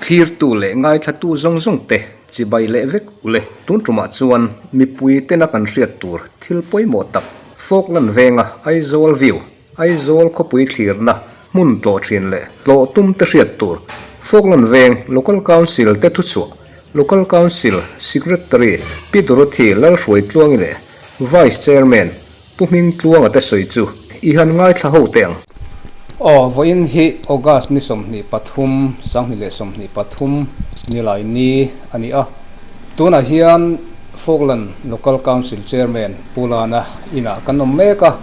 Thlirtu leh ngaithlatu zawng zawng te chibai leh vek ule. Tun tumah chuan mipui tena kan hriat tur thil pawimawh tak Falkland venga Aizawl View, Aizawl khawpui thlirna hmun tlawh thin leh tlawh tum te hriat tur Falkland veng Local Council te thuchhuah Local Council Secretary Pi Dorothy Lalhruaitluangi leh Vice Chairman Pu Hmingtluanga te sawi chu i han ngaithla ho teh ang. Aw, vawiin hi August ni 23, 2023 nilai ni a ni a. Tunah hian Falkland Local Council Chairman Pu Lana inah kan awm mek a.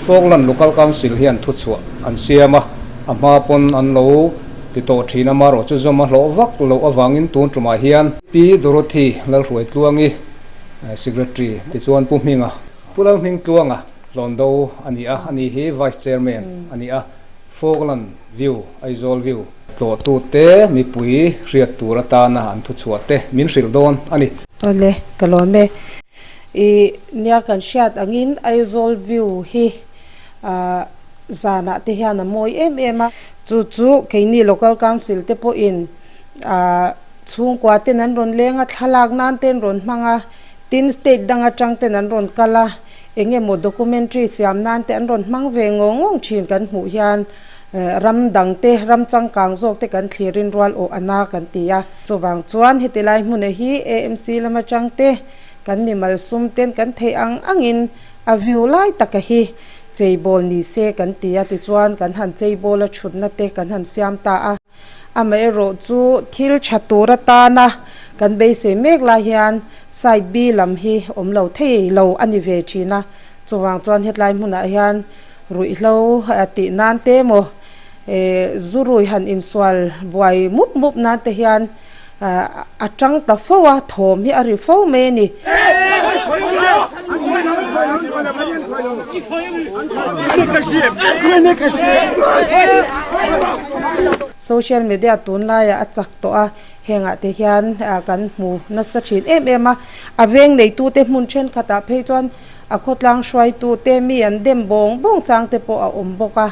Falkland Local Council hian thuchhuah an siam a, a hma pawn an lo ti tawh thin a, marawh chu zawm a hlawh vak loh avangin tun tumah hian Pi Dorothy Lalhruaitluangi Secretary tichuan Pu Hminga, Pu Lalhmingtluanga Hlawndo a ni a, ani hi Vice Chairman a ni a, Falkland View, Aizawl View tlawhtute mipui hriat tur atana an thuchhuah te min hrilh dawn a ni. Awle, ka lawm e. I nia kan hriat angin Aizawl View hi zanah te hian a mawi em em a, chu chu keini Local Council te pawhin chhungkua ten an rawn leng a, thlalak nan te an rawn hmang a, Tin, state dang atang ten an rawn kal a, eng emaw documentary siam nan te an rawn hmang ve ngawng ngawng thin kan hmuh hian ram dang te, ram changkang zawk te kan thlir in rual awh a na kan ti a. Chuvang chuan heti lai hmuna hi AMC lam atang te kan mimal sum ten kan theih ang angin a view lai taka hi cheibawl ni se kan ti a, tichuan kan han cheibawl a thutna te kan han siam ta a. Amaherawh chu thil tha tur atana kan beisei mek lai hian side B lam hi awm lo thei lo a ni ve thin a, chuvang chuan hetlai hmunah hian ruihhlo tih nan te emaw zu rui han insual buai mup mup nan te hian a tang ta fo a, thawm hi a ri fo mai a ni. Social media tunlaiah a chak tawh a, hengah te hian kan hmu nasa thin em em a, a veng neitute hmun thenkhatah phei chuan a khawtlang hruaitute mi an dem bawng bawng chang te pawh a awm bawk a,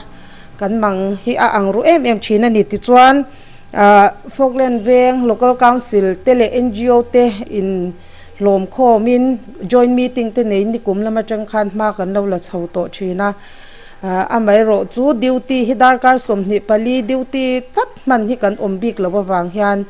kan mang hi a ang ru em em thin a ni. Tichuan Falkland veng Local Council te leh NGO te in hlawm khawmin joint meeting te nei nikum lam atang khan hma kan lo la chho tawh thin a, amaherawh chu duty hi darkar 24 duty chat hman hi kan awm bik loh avang hian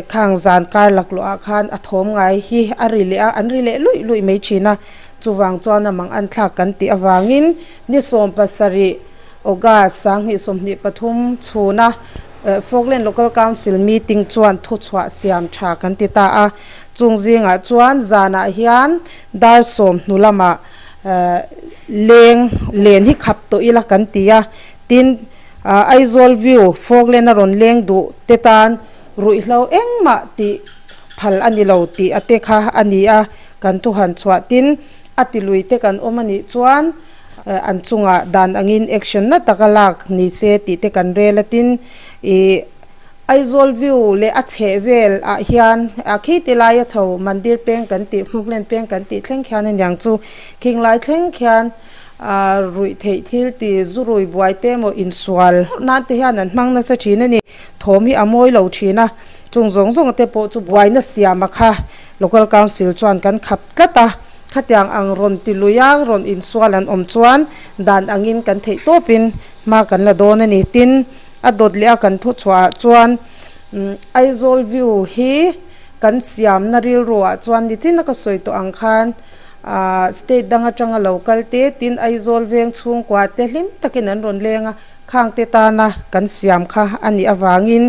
khang zan kar laklawh ah khan a thawm ngai hi a ri leh a, an ri leh luih luih mai thin a, chuvang chuan a mang an thlak kan tih avangin ni 17 August 2023 chhuna Falkland Local Council meeting chuan thuchhuah siam tha kan ti ta a. Chung zingah chuan zanah hian dar 10 hnu lamah leng len hi khap tawh ila kan ti a, tin Aizawl View Falkland a rawn leng duh te tan ruihhlo engmah tih phal a ni lo tih a te kha a ni a, kan thu han chhuah tin a ti lui te kan awm a nih chuan an chungah dan angin action na taka lak ni se tih te kan rel a, tin ih. Aizawl view leh a chheh vel ah hian a khi ti lai a chho mandir peng kan tih Falkland peng kan tih thleng khian aniang chu khing lai thleng khian ah ruih theih thil ti zu rui buai te emaw insual nan te hian an hmang nasa thin a ni thawm hi a mawi lo thin a chung zawng zawng te pawh chu buaina siam a kha Local Council chuan kan khap tlat a khatiang ang rawn ti lui a rawn insual an awm chuan dan angin kan theih tawpin hma kan la dawn a ni tin. A dawt leh a kan thu chhuah ah chuan Aizawl view hi kan siamna rilru ah chuan nichin a ka sawi tawh ang khan ah state dang atanga lo kal te tin Aizawl veng chhungkua te hlim takin an rawn leng a, khang te tana kan siam kha a nih avangin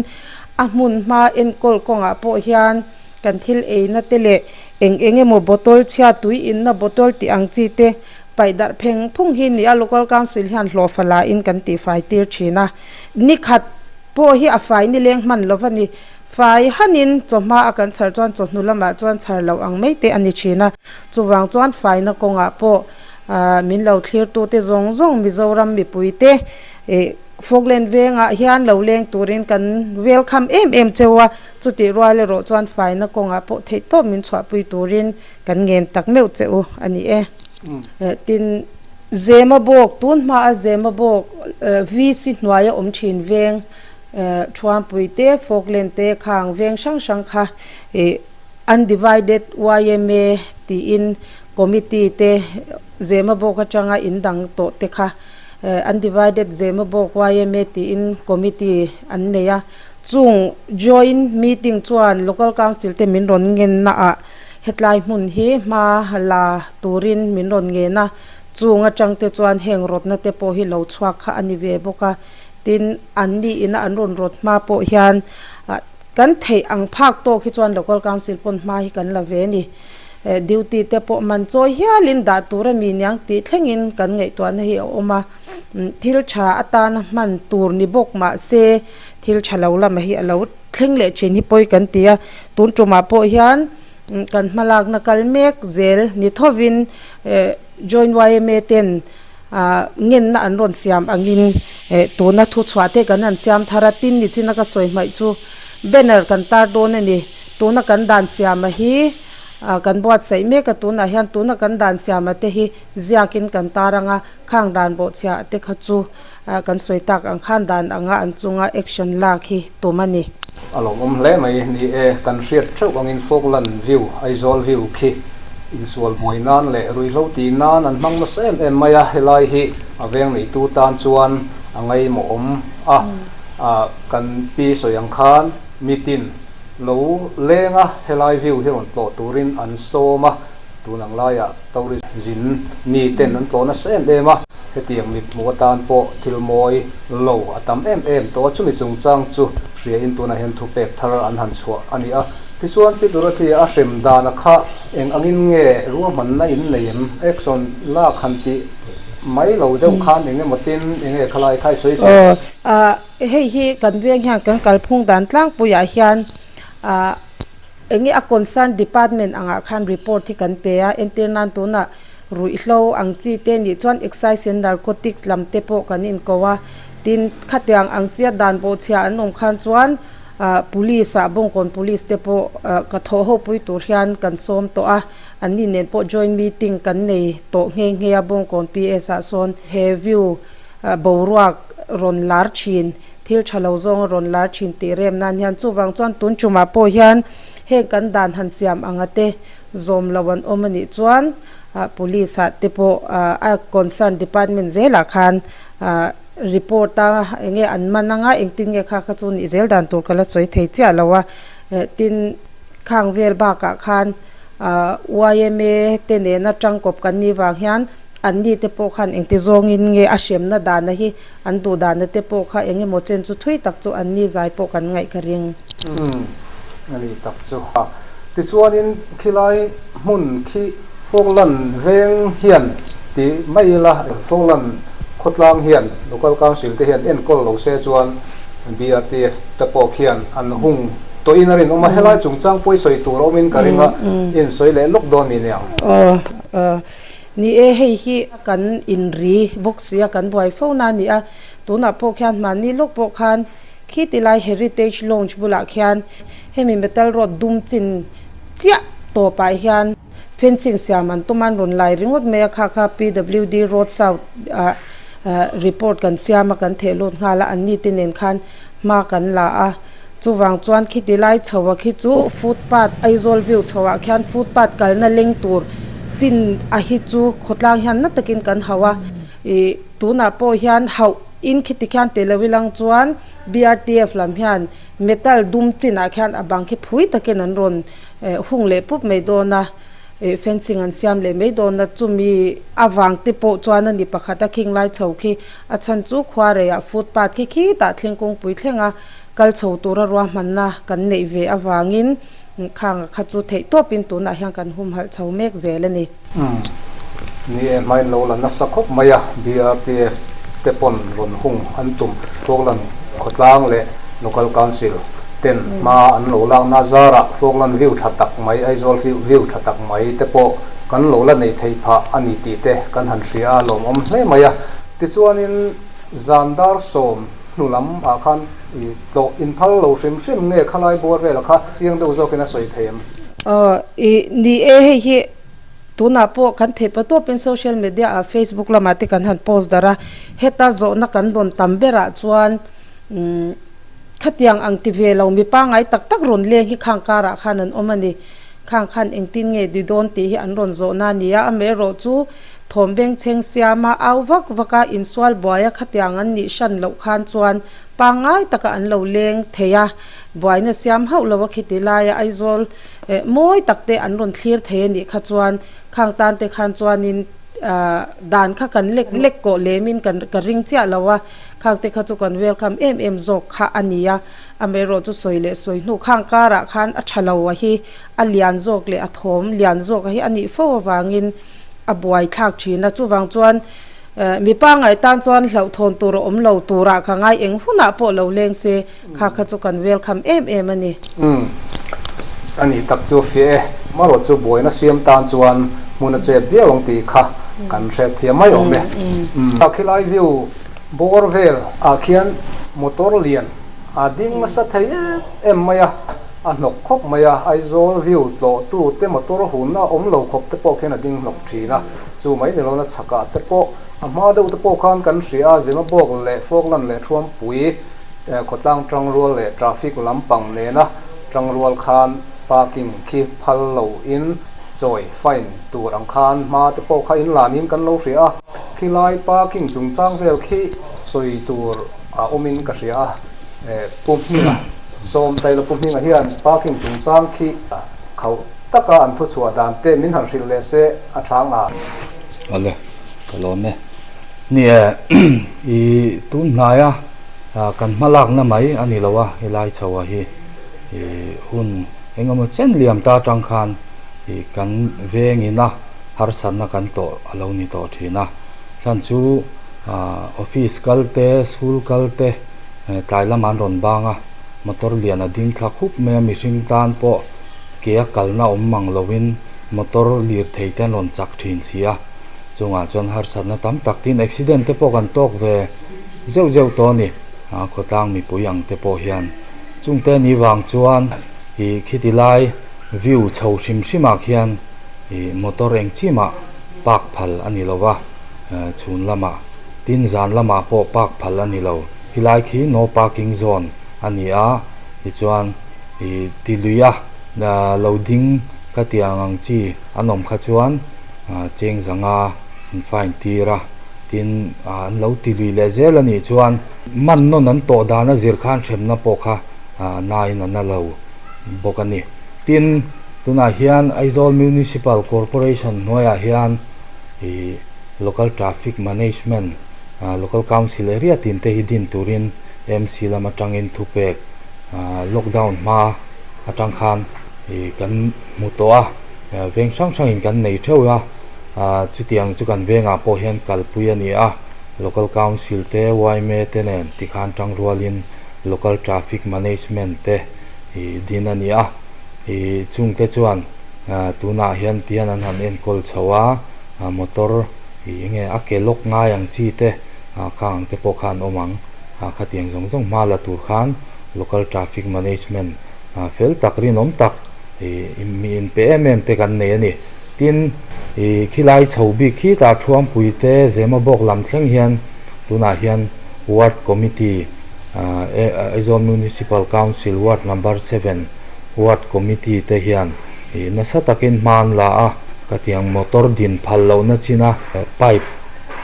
a hmun hma enkawl kawngah pawh hian kan thil eina te leh eng eng emaw bottle chhia tui inna bottle tih ang chi te Paih darh pheng phung hi nia Local Council hian hlawhfa la in kan tih fai tir thin a, ni khat pawh hi a fai ni leng hman lo va ni. Fai hanin chawhma a kan chhar chuan chawhnu lamah chuan chhar loh ang mai te a ni thin a, chuvang chuan faina kawngah pawh min lo thlirtute zawng zawng Mizoram mipuite Falkland vengah hian lo leng turin kan welcome em em cheu a, chutih rual erawh chuan faina kawngah pawh theihtawp min chhuahpui turin kan ngen tak meuh che u a ni e. Tin. Zemabawk, tun hmaa Zemabawk VC hnuaia awm thin veng Thuampui te, Falkland te khang veng hrang hrang kha Undivided yma tiin committee te Zemabawk atanga in dang tawh te kha Undivided Zemabawk yma tiin committee an nei a. Chung joint meeting chuan Local Council te min rawn ngen naah hetlai hmun hi hma la turin min rawn ngen a, chung atang te chuan heng rawtna te pawh hi lo chhuak kha a ni ve bawk a. Tin, an ni ina an rawn rawt hma pawh hian kan theih ang phak tawk hi chuan Local Council pawn hma hi kan la ve a ni. Duty te pawh man chawi hialin dah tur a mi niang tih thlengin kan ngaihtuahna hi a awm a. Thil tha atana hman tur ni bawk mah se thil tha lo lama hi a lo thleng leh thin hi pawi kan ti a. Tun tumah pawh hian kan hmalakna kal mek zel ni thovin Joint yma ten ngenna an rawn siam angin tuna thuchhuah te kan han siam thar a, tin nichina ka sawi hmaih chu banner kan tar dawn a ni. Tuna kan dan siama hi kan buatsaih mek a, tunah hian tuna kan dan siama te hi ziakin kan tar ang a, khang dan bawhchhia te kha chu kan sawi tak ang khan dan anga an chunga action lak hi tum a ni. A lawmawm hle mai ni e, kan hriat theuh angin Falkland View, Aizawl View khi insual buai nan leh ruihhlo tih nan an hmang nasa em em mai a, helai hi a veng neitu tan chuan a ngaimawhawm a, kan pi sawi ang khan mitin lo leng a, helai view hi rawn tlawh turin an sawm a, tun ang laiah tourist zin mi ten an tlawh nasa em em a, hetiang mithmuh atan pawh thil mawi lo a tam em em tawh a, chumi chungchang chu hria in tunah hian thupek thar an han chhuah a ni a. Tichuan Pi Dorothy a hrem dana kha eng angin nge ruahmanna in nei em? Action lak han tih mai lo deuh khan eng emaw tin eng nge khalai kha i sawi feh? Aw, hei hi kan veng hian kan kalphung dan tlangpuiah hian eng nge a concern department angah khan report hi kan pe a, entir nan tunah ruihhlo ang chi te nih chuan excise and narcotics lam te pawh kan inko a, tin khatiang ang chia dan bawhchhia an awm khan chuan Police ah Bawngkawn Police te pawh ka thawh ho pui tur hian kan sawm tawh a, an ni nen pawh joint meeting kan nei tawh nghe nghe a Bawngkawn PS ah sawn he view boruak rawn lar thin, thil tha lo zawng a rawn lar thin tih rem nan hian chuvang chuan tun tumah pawh hian heng kan dan han siam anga te zawm lo an awm a nih chuan Police ah te pawh a concern department zelah khan Report a enge an man anga engtin nge kha kha chu nih zel dan tur ka la sawi thei chiah lo a, tin khang vel bakah khan yma te nena tangkawp kan nih vang hian an ni te pawh khan engti zawngin nge a hremna dana hi an duh dana te pawh kha eng emaw chen chu thui tak chu an ni zai pawh kan ngaih ka ring. Umm a ni tak chu a. Tichuanin khilai hmun khi Falkland veng hian ti mai ila, Falkland khawtlang hian Local Council te hian enkawl lo se chuan BRTF te pawh khian an hung tawhin a rinawm a, helai chungchang pawh i sawi tur a awmin ka ring a, i insawi leh lawk dawn mi niang. Aw, ni e, hei hi kan inri bawk sia, kan buai fo na a ni a, tunah pawh khian hmanni lawk pawh khan khiti lai Heritage Lounge bulah khian hemi metal rod dum chin chiah tawpah hian fencing siam an tum a, an rawn lai ringawt mai a, kha kha PWD Road South ah report kan siam a, kan theh lut nghal a, an ni te nen khan hma kan la a, chuvang chuan khiti lai chho a khi chu footpath Aizawl view chho ah khian footpath kalna leng tur chin a hi chu khawtlang hian na takin kan hauh a, ih tunah pawh hian hauh in khiti khian teh lo ilang chuan BRTF lam hian Metal dum chinah khian a bang khi phui takin an rawn hung leh pup mai dawn a, fencing an siam leh mai dawn a, chumi avang te pawh chuan a ni pakhat a khing lai chho khi a chhan chu khuareiah footpath khi khitah thleng kawngpui thlenga kal chho tura ruahmanna kan neih ve avangin khang kha chu theih tawpin tunah hian kan humhalh chho mek zel a ni. Umm, ni e, hmain lo la nasa khawp mai a, BRTF te pawn rawn hung an tum Falkland khawtlang leh Local Council ten hma an lo lakna zarah Falkland view tha tak mai, Aizawl view tha tak mai te pawh kan lo la neih theih phah a ni tih te kan han hria a, lawmawm hle mai a. Tichuanin zan dar 10 hnu lam ah khan i tlawh inphal lo hrim hrim nge khalai bawr velah kha chiang deuh zawkin a sawi thei em? Aw, i ni e, hei hi. Tunah pawh kan theih pa tawpin social media ah Facebook lamah te kan han post darh a, heta zawhna kan rawn tam berah chuan umm khatiang ang ti ve lo mi pangngai tak tak rawn leng hi khang karah khan an awm a ni. Khang khan engtin nge di dawn tih hi an rawn zawhna a ni a, amaherawh chu thawm bengchheng siama au vak vak a, insual buaia khatiang an nih hran loh khan chuan pangngai taka an lo leng thei a, buaina siam hauh lo a khiti laia Aizawl eh mawi tak te an rawn thlir thei a nih kha chuan khang tan te khan chuanin ah dan kha kan lek lek kawh lemin kan ka ring chiah lo a, khang te kha chu kan welcome em em zawk kha a ni a. Amaherawh chu sawi leh sawi hnu khang karah khan a tha lo a hi a lian zawk leh a thawm lian zawk a hi a nih fo avangin a buai thlak thin a. Chuvang chuan mi pangngai tan chuan hlauhthawn tur a awm lo turah ka ngai eng hunah pawh lo leng se kha kha chu kan welcome em em a ni. Umm a nih tak chu fiah e. Marawh chu buaina siam tan chuan hmun a chep viau ang tih kha kan hriat thiam mai awm e. Umm khilai view bawr vel ah khian motor lian A ding nasa thei em em mai a, a hnawk khawp mai a, Aizawl view tlawhtu te motor hunna awm lo khawp te pawh khian a ding hnawk thin a, chu mai ni lona chhakah te pawh a hma deuh te pawh khan kan hria a, Zemabawk leh Falkland leh Thuampui khawtlang tangrual leh traffic lampang nena tangrual khan parking khi phal lo in chawi fine tur ang khan hma te pawh kha in lanin kan lo hria a, khilai parking chungchang vel khi sawi tur A awmin ka hria a, Pu Hminga, Sawmtaila Pu Hminga hian parking chungchang khi khauh taka an thuchhuah dan te min han hrilh leh se a tha nga. Awle, ka lawm e. Ni e, i tun hnaia kan hma lakna mai a ni lo a, helai chho ah hi i hun engemaw chen liam ta atang khan i kan vengin a harsatna kan tawh a lo ni tawh thin a, chhan chu Office kal te, school kal te tlai lamah an rawn bang a, motor lian a ding thla khup mai a, mihring tan pawh ke a kalna awm mang lovin motor lirthei te an rawn chak thin si a, chungah chuan harsatna tam tak tin accident te pawh kan tawk ve zeuh zeuh tawh a ni, khawtlang mipui ang te pawh hian chungte ni vang chuan ih khiti lai view chho hrim hrim ah khian ih motor eng chi mah park phal a ni lova. Chhun lamah tin zan lamah pawh park phal a ni lo. Khilai khi no parking zone a ni a, tichuan ih ti lui a lo ding ka tih ang ang chi an awm kha chuan cheng zanga an fine tir a, tin an lo ti lui leh zel a nih chuan man nawn an tawh dan a zir khan hremna pawh kha nain a na lo bawk a ni. Tin, tunah hian Aizawl Municipal Corporation hnuaiah hian Ih Local Traffic Management Local Council area tin te hi din turin MC lam atangin thupek lockdown hma atang khan ih kan hmu tawh a, veng hrang hrangin kan nei theuh a, chutiang chu kan vengah pawh hian kalpui a ni a, Local Council te yma te nen tikhan tangrualin Local Traffic Management te ih din a ni a, ih chungte chuan. Tunah hian tihian an han enkawl chho a, motor ih enge a ke lawk ngai ang chi te kha ang te pawh kha an awm ang. Khatiang zawng zawng hma la tur khan local traffic management fel tak rinawm tak ih mi inpe em em te kan nei a ni. Tin, ih khilai chho bik khi tah Thuampui te Zemabawk lam thleng hian tunah hian ward committee Aizawl Municipal Council ward number seven Ward Committee te hian ih nasa takin hma an la a, khatiang motor din phal lohna china pipe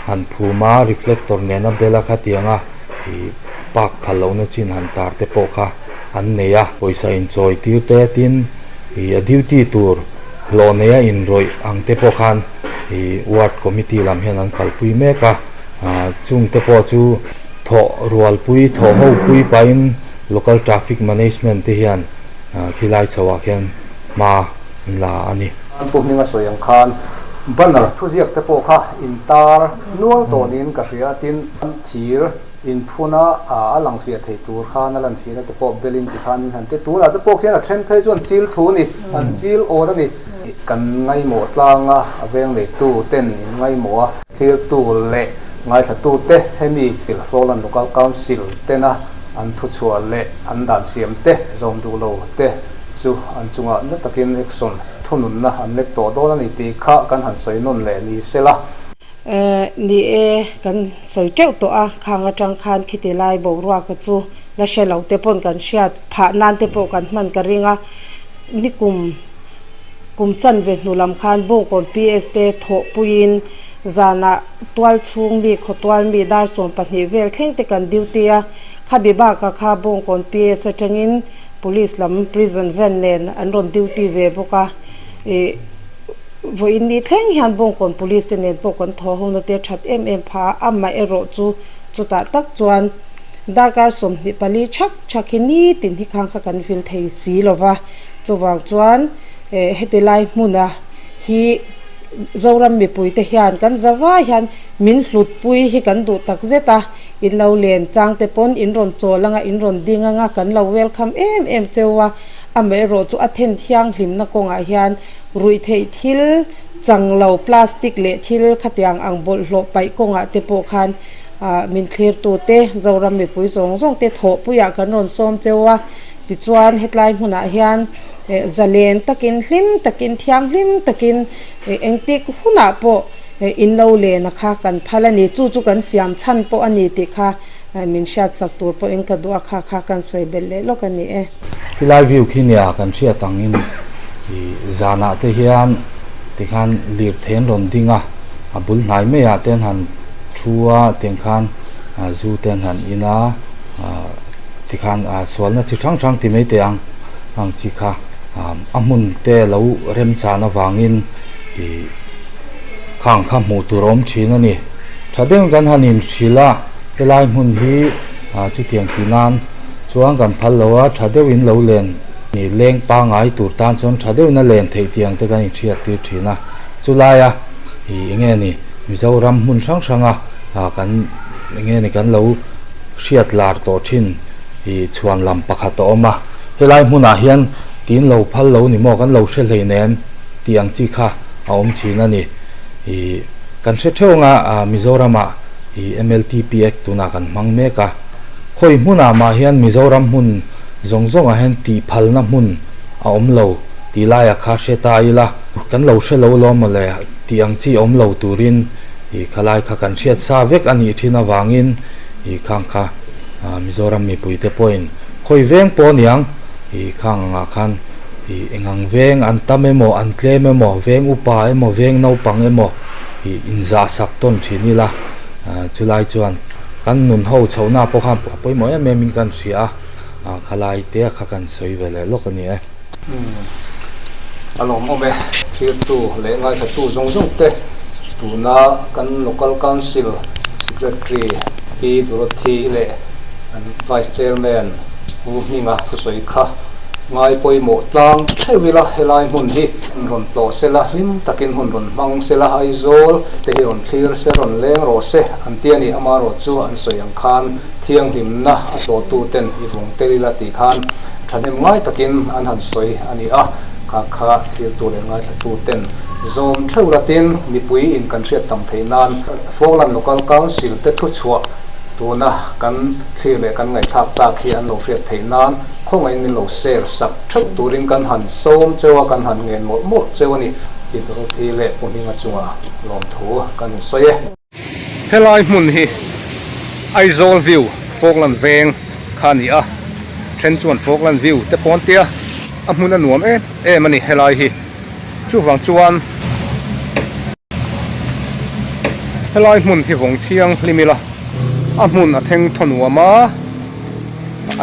han phum a, reflector nena bela khatianga ih park phal lohna chin han tar te pawh kha an nei a. Pawisa inchawi tir te tin ih a duty tur hlawh neia inrawih ang te pawh khan ih Ward Committee lam hian an kalpui mek a, chung te pawh chu thawh rualpui thawh hopui pahin Local Traffic Management te hian khilai chho ah khian hma an la a ni. An pu hminga sawi ang khan banner thuziak te pawh kha intar nual tawh niin ka hria a, tin thir inphuna a lang fiah thei tur khan a lan fiahna te pawh belin ti khan in han ti. Tunah te pawh khian a then phei chuan chil thu a ni, an chil awt a ni. Kan ngaimawh tlanga a veng neitu ten in ngaimawh a, thlirtu leh ngaithlatu te hemi Falkland Local Council tena An thuchhuah leh an dan siam te zawm duh lo te chu an chungah na takin action thununna an lek tawh dawn a ni tih kha kan han sawi nawn leh ni sela. Ni e, kan sawi teuh tawh a, khang atang khan khiti lai boruaka chu la hre lo te pawn kan hriat phah nan te pawh kan hman ka ring a, nikum kum chanve hnu lam khan Bawngkawn PS te thawhpuiin zanah tual chhung mi khawtual mi dar 12 vel thleng te kan duty a, khabi bakah kha Bawngkawn PS atangin Police lam prison van nen an rawn duty ve bawk a, ih. Vawiin ni thleng hian Bawngkawn Police te nen pawh kan thaw ho na te that em em pha a, amaherawh chu chutah tak chuan darkar 24 thak thak hi nitin hi khang kha kan vil thei si lo va, chuvang chuan heti lai hmuna hi Zoram mipui te hian kan zavai hian min hlutpui hi kan duh tak zet a, in lo len chang te pawn in rawn chawl anga in rawn ding anga kan lo welcome em em cheu a, amaherawh chu a then thianghlimna kawngah hian Ruih theih thil chang lo plastic leh thil khatiang ang bawlhhlawh paih kawngah te pawh khan min thlirtute Zoram mipui zawng zawng te thawhpuiah kan rawn sawm cheu a. Tichuan hetlai hmunah hian zalen takin hlim takin thianghlim takin engtik hunah pawh in lo len a kha kan phal a ni. Chu chu kan siam chhan pawh a ni tih kha min hriatsak tur pawhin ka duh a kha kha kan sawi belh leh lawk a ni e. Khilai view khi nia kan hriat angin ih zanah te hian tikhan lirthei an rawn ding a, a bul hnai maiah te an han thu a tiang khan zu te an han in a, tikhan sualna chi hrang hrang ti mai teh ang ang chi kha a hmun te lo remchan avangin ih khang kha hmuh tur a awm thin a ni. Tha deuhin kan han inhrilh a, helai hmun hi chutiang tih nan. Chuan kan phal lo a, tha deuhin lo len ni leng pangai tur tan chuan tha deuhin a len theih tih ang te kan inhriat tir thin a. Chulaia ih eng nge ni Mizoram hmun hrang hranga kan eng nge ni kan lo hriat lar tawh thin ih chhuan lam pakhat a awm a. Helai hmunah hian tin lo phal lo ni maw kan lo hre hleinem tih ang chi kha a awm thin a ni. Ih kan hre theuh anga Mizoramah ih MLTP Act tunah kan hmang mek a. Khawi hmunah mah hian Mizoram hmun zawng zawngah hian tihphalna hmun a awm lo tih laiah kha hre ta ila, kan lo hre lo lawm maw le tih ang chi awm lo turin ih khalai kha kan hriat sa vek a nih thin avangin ih khang kha Mizoram mipuite pawhin khawi veng pawh aniang ih khang angah khan ih engang veng an tam emaw an tlem emaw veng upa emaw veng naupang emaw ih inzahsak tawn thin ila chulai chuan Kan nun ho chhohna pawh khan a pawimawh em em in kan hria a, ah khalai te kha kan sawi ve leh lawk a ni e. Umm a lawmawm e, thirtu leh ngaithatu zawng zawng te tuna kan Local Council Secretary Pi Dorothy leh Vice Chairman Pu Hminga thusawi kha ngai pawimawh tlang theuh ila helai hmun hi rawn tlawh sela hlim takin hun rawn hmang sela Aizawl te hi rawn thlir se rawn leng rawh se. An ti a ni, amaherawh chu an sawi ang khan thianghlimna a tlawhtu ten i vawng tel ila tih khan thahnem ngai takin an han sawi a ni a, kha kha thirtu leh ngaithlatu ten zawm theuh latin mipui in kan hriat tam theih nan Falkland Local Council te thuchhuah tuna kan thlir leh kan ngaihthlak tak hi an lo hriat theih nan khawngaihin min lo share sak theuh turin kan han sawm cheu a, kan han ngen mawlh mawlh cheu a ni. Pi Dorothy leh Pu Hminga chunga lawmthu kan insawi e. Helai hmun hi Aizawl view Falkland veng kha a ni a, then chuan Falkland view te pawh an tia, a hmun a nuam em em a ni helai hi. Chuvang chuan helai hmun hi vawng thianghlim ila a hmun a theng thaw nuam a,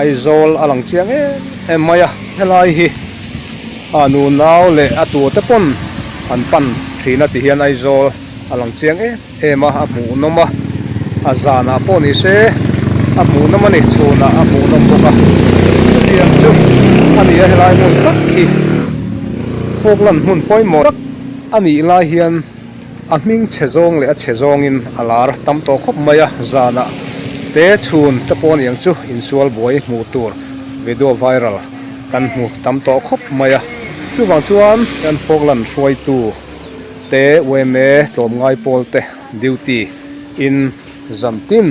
Aizawl a lang chiang em em mai a, helai hi a nunau leh a tute pawn an pan thin a ti hian Aizawl. A lang chiang em em a, a hmuhnawm a, a zanah pawh ni se a hmuhnawm a ni, chhunah a hmuhnawm bawk a, chutiang chu a ni a helai hmun tak hi Falkland hmun pawimawh tak a nih lai hian a hming chhe zawng leh a chhe zawngin a lar tam tawh khawp mai a, zanah te chhun te pawh aniang chu insual buai hmuh tur video viral kan hmu tam tawh khawp mai a, chuvang chuan kan Falkland hruaitu. Te yma tlawmngai pawl te duty in zan tin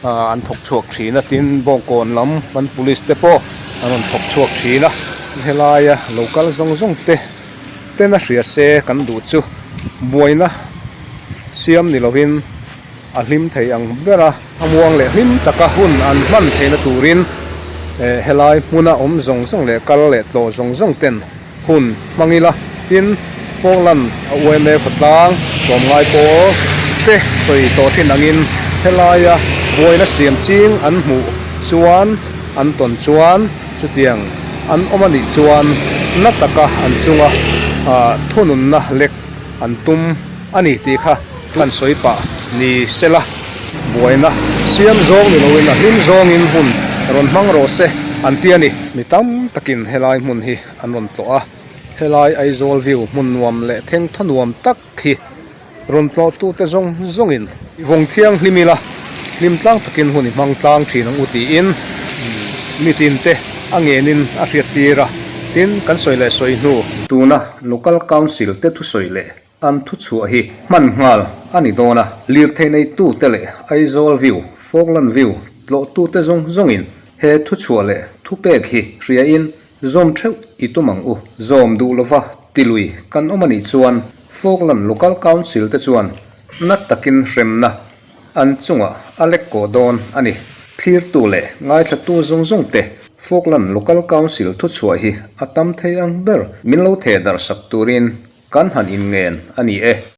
an thawk chhuak thin a, tin Bawngkawn lam kan police te pawh an rawn thawk chhuak thin a, helaia local zawng zawng te Tena hria se kan duh chu buaina siam ni lovin a hlim thei ang ber a. A muang leh hlim taka hun an hman theihna turin helai hmuna awm zawng zawng leh kal leh tlawh zawng zawng ten hun hmang ila. Tin, Falkland a UMA khawtlang tlawmngai pawl te sawi tawh thin angin helaia buaina siam ching an hmuh chuan an tawn chuan chutiang an awm a nih chuan na taka an chunga thununna lek an tum a ni tih kha kan sawi pah ni sela. Buaina siam zawng ni loin a hlim zawngin hun rawn hmang rawh se an ti a ni. Mi tam takin helai hmun hi an rawn tlawh a, helai Aizawl view hmun nuam leh thengthaw nuam tak hi rawn tlawhtute zawng zawngin i vawng thianghlim ila, hlim tlang takin hun i hmang tlang thin ang u tiin mitinte a ngenin a hriattir a, tin kan sawi leh sawi hnu. Tuna Local Council te thusawi leh an thuchhuah hi hman nghal a ni dawn a, lirthei neitute leh Aizawl View, Falkland View tlawhtute zawng zawngin he thuchhuah leh thupek hi hriain zawm theuh i tum ang u. Zawm duh lova tilui kan awm a nih chuan Falkland Local Council te chuan na takin hremna An chungah a lek kawh dawn a ni. Thlirtu leh ngaithlatu zawng zawng te Falkland Local Council thuchhuah hi a tam thei ang ber min lo theh darh sak turin kan han inngen a ni e.